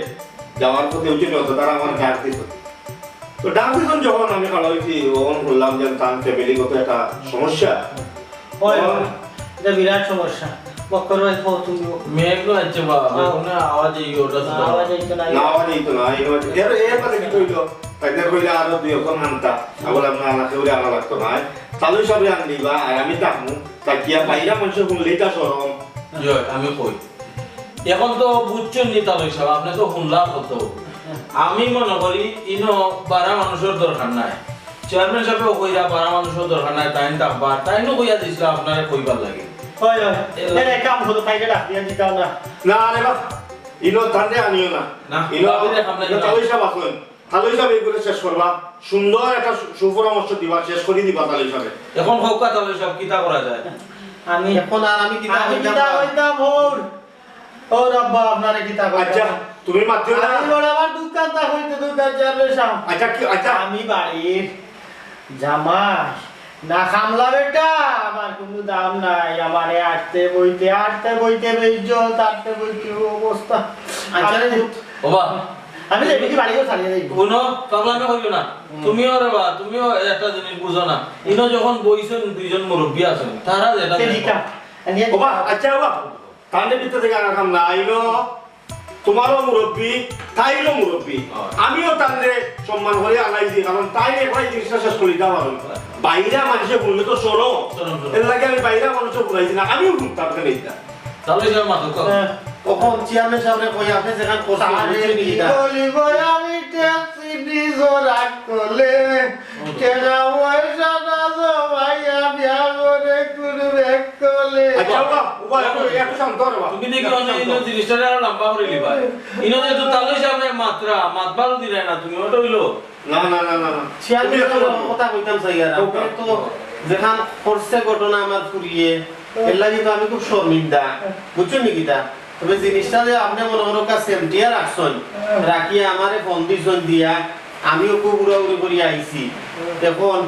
যাওয়ার পথে ওই জন্য তো তারা আমার ডাক দিত। তো ডাক দিতন যখন আমি খাড়া হইছি, তখন বললাম যে তান ফ্যামিলিগত একটা সমস্যা। হয়, তখন হয়। এটা বিরাট সমস্যা। বক্কর ভাই, কও তুমি। মেঘ তো আছে বাবা, হ্যাঁ। কোনো আওয়াজ এই ওটা তো আওয়াজ এই তো নাই। না, আওয়াজ এই তো নাই, এই ওটা, এর, এর মাঝে কি কইলো? তাইলে কইলে আরো দুই এখন আনতা। আবার আপনার আনা কেউরে আনা লাগতো না। তালুই সাহেব আন দিবা, আর আমি থাকমু। তা কিয়া বাইরা মানুষের শুনলেই তা শরম। জয়, আমি কই। এখন তো বুঝছেন নি তালুই সাহেব, আপনি তো শুনলা কত। আমি মনে করি ইনো বারা মানুষের দরকার নাই। চেয়ারম্যান সাহেবও কইরা বারা মানুষের দরকার নাই, তাইন থাকবা, তাইনও কইয়া দিছিল আপনারে কইবার লাগি। হয়, হয়। এর এর এক কাম হতো, তাইকে ডাক দিয়া দিতাম না। না রে বাপ, ইনো তানরে আনিও না। না, ইনো, ভাবিরে আমরা ইনো ইনো তালুই সাহেব আছেন। তালুই সাহেব এগুলো শেষ করবা, সুন্দর একটা সু-, সুপরামর্শ দিবা, শেষ করি দিবা তালুই সাহেব। এখন হোক কা তালুই সাহেব, কিতা করা যায়? আমি এখন আর আমি কিতা আমি কইতাম কিতা না? কইতাম, হৌর? ও রাব্বা, আপনারে কিতা কইতাম? আচ্ছা, তুমি মাতিও না। আমি বড় আমার দোকানটা হইতে দোকান যাবে সাম। আচ্ছা, কি, আচ্ছা। আমি বাড়ির জামাই, না কামলা বেটা, আমার কোনো দাম নাই। আমারে আটতে বইতে, আটতে বইতে বেইজ্জত, আটতে বইতে অবস্থা। আচ্ছা রে, আমি ওবা। আমি যে এদিকে বাড়ি করে চালিয়ে যাই। হুনো, পাগলামি করিও না। হুম। তুমিও রে বা, তুমিও একটা জিনিস বুঝো না। ইনো যখন বইছেন দুইজন মুরব্বি আছেন, তারা যেটা তে দেখো। দিতাম। ওবা, আচ্ছা ওবা, তাহলে ভিতরে থেকে আর কাম না আইলো। তোমারও মুরব্বি, তাইরও মুরব্বি। হ্যাঁ। আমিও তানরে সম্মান করি আনাইছি, কারণ তাই একবার এই জিনিসটা শেষ করি দিতে পারুন। বাইরে মানুষে বললে তো শরম। শরম, শরম। এর লাগে আমি বাইরে মানুষও বলাইছি না, আমিও ঘুরতাম ফেলে দিতাম। তাহলে যে মাথা তো। হ্যাঁ, তখন চেয়ারম্যান সাহেবরে কই, আপনি যেখান করছেন, তাহলে বুঝছেন কি কি এটা? বলিব আমি ট্যাক্সি ডিজো রাগ করলে, হুম। টেকা পয়সা না জমাইয়া বিয়া করে কুরবে করলে। আচ্ছা, বাবা, বাবা, একটু, একটু শান্ত হও, বাবা। তুমি দেখি অন্য ইনো জিনিসটা আরো লম্বা করে নিবা। ইনো যে তো তালুই সাহেবরে মাতরা, মাতবারও দিলে না, তুমি ওটা হইলো। না, না, না, না, না। চেয়ারম্যান তুমি সাহেব, এখন কথা কইতাম চাই আর, ওকে। আপনি তো যেখান করছে ঘটনা আমার ফুরিয়ে, এর লাগি তো আমি খুব শর্মিন্দা। বুঝছেন নি কিতা? তবে জিনিসটা যে আপনি মনে করো কা সেমটিয়া রাখছেন, রাখিয়া আমারে ফোন দিছেন দিয়া, আমিও খুব উড়াউড়ি করি আইছি। এখন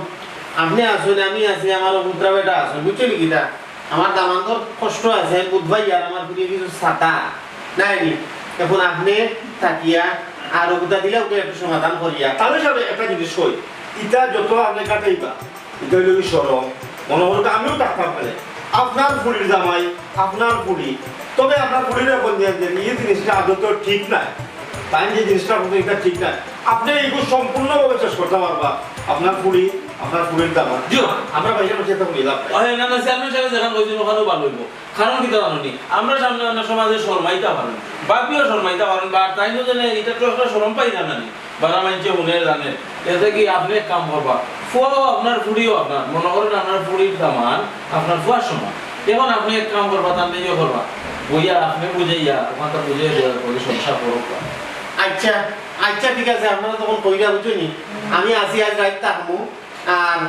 আপনি আছেন, আমি আছি, আমার পুত্রা বেটা আছেন, বুঝছেন নি কিতা? আমার দামান্দর কষ্ট আছে, আমি বুধবার ইয়ার আমার ফুরিয়ে কিছু ছাতা নাই নি। এখন আপনি থাকিয়া আর ওগুতা দিলে ওকে একটু সমাধান করিয়া। তাহলে সাহেব একটা জিনিস কই, ইটা যত আপনি কাটাইবা, ইটা হইল কি শরম, মনে হলো কি আমিও থাকতাম পারে। আপনার ফুরির জামাই, আপনার ফুরি, তবে আপনার ফুরির এখন যে, যে এই জিনিসটা আদত ঠিক নাই, তাই যে জিনিসটা করতে এটা ঠিক নাই। আপনি এইগুলো সম্পূর্ণভাবে শেষ করতে পারবা, আপনার ফুরি, আপনার ফুরির জামাই। জি। আমরা বাইরে বসে এটা বলি লাভ নাই। আরে না, না, চেয়ারম্যান সাহেব যেখানে কইছেন ওখানেও ভালো হইব। কারণ কিতা জানো নি? আমরা সামনে অনেক সমাজে শরমাইতা পারেন, বাপিও শরমাইতা পারেন, বা তাই নয় জানে এটা তো একটা শরম পাই না নি, বারা মানষে হুনে জানে। এতে কি আপনি এক কাম করবা, ফুয়াও আপনার, ফুড়িও আপনার, মনে করেন আপনার ফুড়ির দামান আপনার ফুয়ার সমান। এখন আপনি এক কাম করবা, তার নিজে করবা, বইয়া আপনি বুঝাইয়া, ওখানটা বুঝাই দেওয়ার পরে সংসার করবা। আচ্ছা, আচ্ছা, ঠিক আছে, আপনারা তখন কইরা, বুঝছইন নি? আমি আছি, আইজ রাইত থাকমু, আর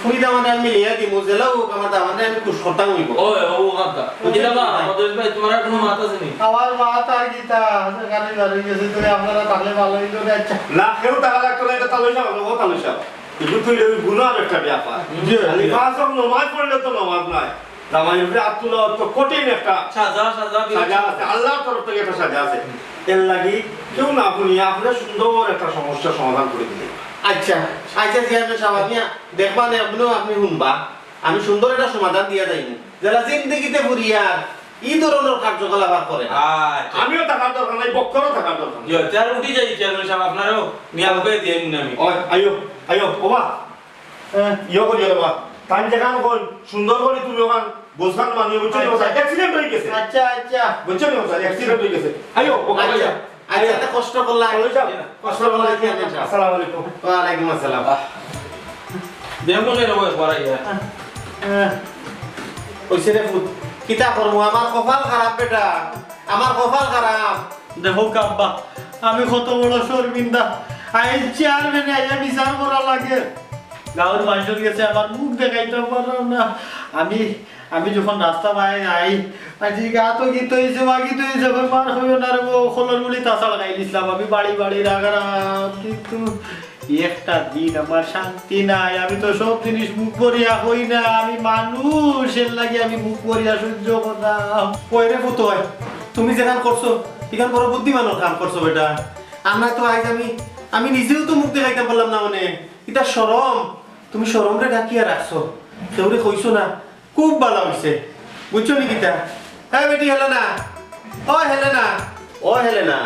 ফুরি দামান্দরে আমি মিলাইয়া দিমু, যেলা অউক আমার দামান্দরে আমি খুশ করতাম অইবো। ওই, ও কথা। বুঝলাম। বুঝলাম, মদরিছ ভাই, তুমার আর কুনু মাত আছে নি? আমার মাত আর কিতা, যেখানে বার অই গেছে, তুমি আপনারা থাকলে ভালা অইলো রে, আচ্ছা। না, কেউ থাকা লাগতো না, ইটা তালই সাব, ও তালই সাব। কিন্তু তুই ওই গুনার একটা ব্যাপার। জি, খালি জি। পাঁচ ওয়াক্ত নামাজ পড়লে তো নামাজ নায়। জামাইর উপরে আত তুলা অত কঠিন একটা সাজা, সাজা বিরাট সাজা আছে, আল্লাহর তরফ থাকি একটা সাজা আছে। এর লাগি কেউ না হুনিয়া আপনে সুন্দর একটা সমস্যা সমাধান করি দিলে। আচ্ছা, আচ্ছা, চেয়ারম্যান সাব, আপনে দেখবা নে, আপনেও আপনে হুনবা, আমি সুন্দর একটা সমাধান দিয়া যাইমু। যেলা জিন্দেগিতে ফুরিয়ার ই ধরনর কার্যকলাপ আর করে না। আচ্ছা। আমিও থাকার দরকার নাই, বক্করও থাকার দরকার নাই। জি, চেয়ার উঠি যাই, চেয়ারম্যান সাব, আপনারেও নিয়াম করে দিয়া আইমু নে আমি। ওই, আইও, আইও, ওবা। হ্যাঁ। ইয়ে করিও রে বা। তাইন যেখান কইন, সুন্দর করি তুমি ওখান বুঝখান মানিও, বুঝছো নি? আচ্ছা। ওখান accident অই গেছে। আচ্ছা, আচ্ছা। বুঝছো নি? ওখান accident অই গেছে। আইও, ওখান আচ্ছা, আইও। আচ্ছা, আইও। তা কষ্ট করলা। চলো যাও। কষ্ট করলা, কি আছে? আসসালামু আলাইকুম। ওয়ালাইকুম আসসালাম। আহ। দেখো নে রে, ওই পড়াই, হ্যাঁ। হ্যাঁ। অইছে রে পুত, কিতা করমু? আমার কপাল খারাপ বেটা, আমার কপাল খারাপ। দেখো আব্বা, আমি কত বড় শরমিন্দা। আইজ চেয়ারম্যানে আইয়া বিচার করা লাগে। গাঁওর মানষর গেছে আমার মুখ দেখাইতাম পারলাম না। আমি, আমি যখন রাস্তা বায় আই, আজি গা তো কিতা অইছে, বা কিতা অইছে, কই মার কইও না রে, ও খলর গুলি তাছাড়া খাইলিছিলাম। আমি বাড়ি বাড়ি রাগারাম, কিন্তু একটা দিন আমার শান্তি নাই। আমি তো সব জিনিস মুখ ভরিয়া কই না, আমি মানুষ, এর লাগি আমি মুখ ভরিয়া সহ্য করতাম। ওই রে পুত, ওই, তুমি যেখান করছো, ইখান বড় বুদ্ধিমানর কাম করছো বেটা। আমরা তো আইজ আমি, আমি নিজেও তো মুখ দেখাইতাম পারলাম না, মানে, ইটা শরম। তুমি শরমরে ঢাকিয়া রাখছো, কেউরে কইছো না, খুব ভালা অইছে। বুঝছো নি কিতা? হ্যাঁ বেটি, হেলেনা, ও হেলেনা, ও হেলেনা,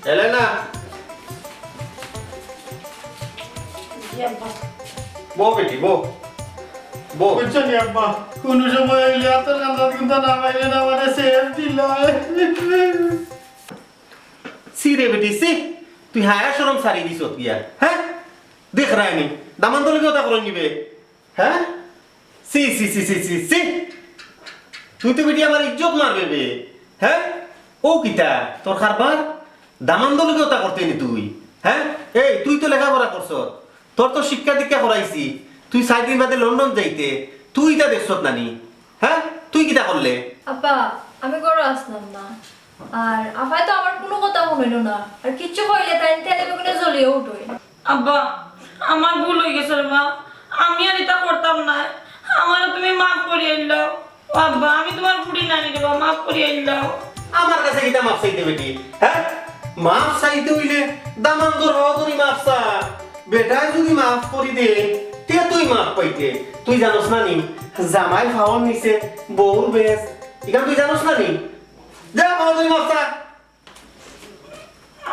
হেলেনা। জি আব্বা। বউ বেটি, বউ। বউ। বুঝছো নি আব্বা? কুনু সময় অইলে আতর কান্দাত কিন্তু না পাইলে না, মানে, সেফ দিলাই। ছি রে বেটি, ছি। তুই হায়া শরম ছাড়ি দিছত গিয়া, হ্যাঁ? দেখরায়নি, দামান্দর লগে কথা কইন নি বে। হ্যাঁ? ছি, ছি, ছি, ছি, ছি, ছি। তুই তো বেটি আমার ইজ্জত মারবে বে। হ্যাঁ? ও কিতা? তোর কারবার? দামান্দর লগে ওটা করতে নি তুই? হ্যাঁ? এই, তুই তো লেখাপড়া করছস। তোর তো শিক্ষা দীক্ষা করাইছি। তুই চাইর দিন বাদে লন্ডন যাইতে। তুই ইটা দেখছত না নি? হ্যাঁ? তুই কিতা করলে? আপা, আমি ঘরো আছলাম না। আর আফায় তো আমার কুনু কথা হুনইন না। আর কিচ্ছু কইলে তাইন তেলে বেগুনে জ্বলিয়া উঠইন। আব্বা, আমার ভুল অই গেছে রে মা, আমি আর ইতা করতাম নায়, আমারে তুমি মাফ করিয়া দিলাও। ও আব্বা, আমি তুমার ফুড়ি নানি রে বা, মাফ করিয়া দিলাও। আমার কাছে কিতা মাফ চাইতে বেটি, হ্যাঁ? মাফ চাইতে অইলে দামান্দর হওয়া করি মাফ চা। বেটায় যুদি মাফ করি দে, তে তুই মাফ পাইতে। তুই জানোস না নি, জামাই ফাওর নিচে বউর বেশ। ইখান তুই জানোস না নি? যা, ফাওর ধরি মাফ চা।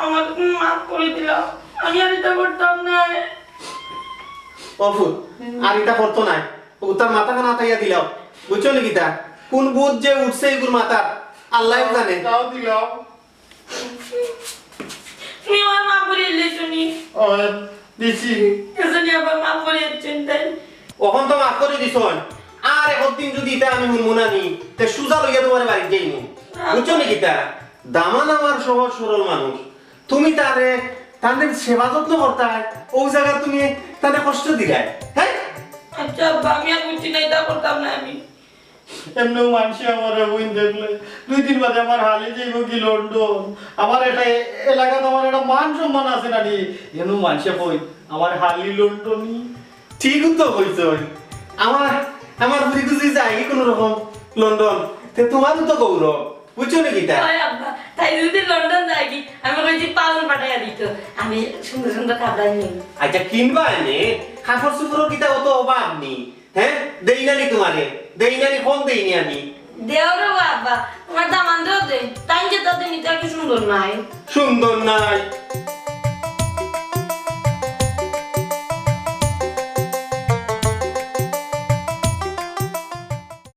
আমারে তুমি মাফ করি দিলাও, আমি আর ইতা করতাম নায়। ও ফুত, আর ইতা করতো নায়। ও তার মাথা খান আতাইয়া দিলাও। বুঝছো নি কিতা? কুন ভূত যে উঠছে ইগুর মাথাত, আল্লায় জানে। তাও দিলাও। তুমি আমারে মাফ করি দিলে শুনি। ও, দিছি। এজন্য আবার মাফ করি দিচ্ছেন তাই? অখন তো মাফ করি দিছইন। আর একদিন যুদি ইতা আমি হুনমু না নি, তে সুজা লইয়া তুমারে বাড়িত যাইমু। বুঝছো নি কিতা? দামান আমার সহজ সরল মানুষ। তুমি তারে, তারে সেবা যত্ন করতায়, অউ জাগাত তুমি তারে কষ্ট দিলায়, হ্যাঁ? আচ্ছা আব্বা, আমি আর বুঝছি না, ইতা করতাম না আমি। এমনেও মানষে আমারে অইন দেখলে, দুই দিন বাদে আমার হালি যাইবো কি লন্ডন। আমার এটা এ-, এলাকাত আমার একটা মান সম্মান আছে না নি? এমনেও মানষে কইন, আমার হালি লন্ডনি। ঠিক তো কইছইন। আমার, আমার ফুড়ি কুজি যায়গি কুনু রকম লন্ডন, তে তুমারও তো গৌরব। বুঝছো নি কিতা? ওই আব্বা, তাই যুদি লন্ডন যায়গি, আমি কইছি পাউন্ড পাঠাইয়া দিতো। আমি সুন্দর সুন্দর কাপড় আনি। আচ্ছা, কিনবা এনে? কাপড় চোপড়র কিতা অত অভাব নি? হ্যাঁ? দেই না নি তুমারে? দেই না নি? কম দেই নি আমি? দেও রে আব্বা, তুমার দামান্দরেও দেও। তাইন যেতা দেইন, ইতা কি সুন্দর নায়? সুন্দর নায়?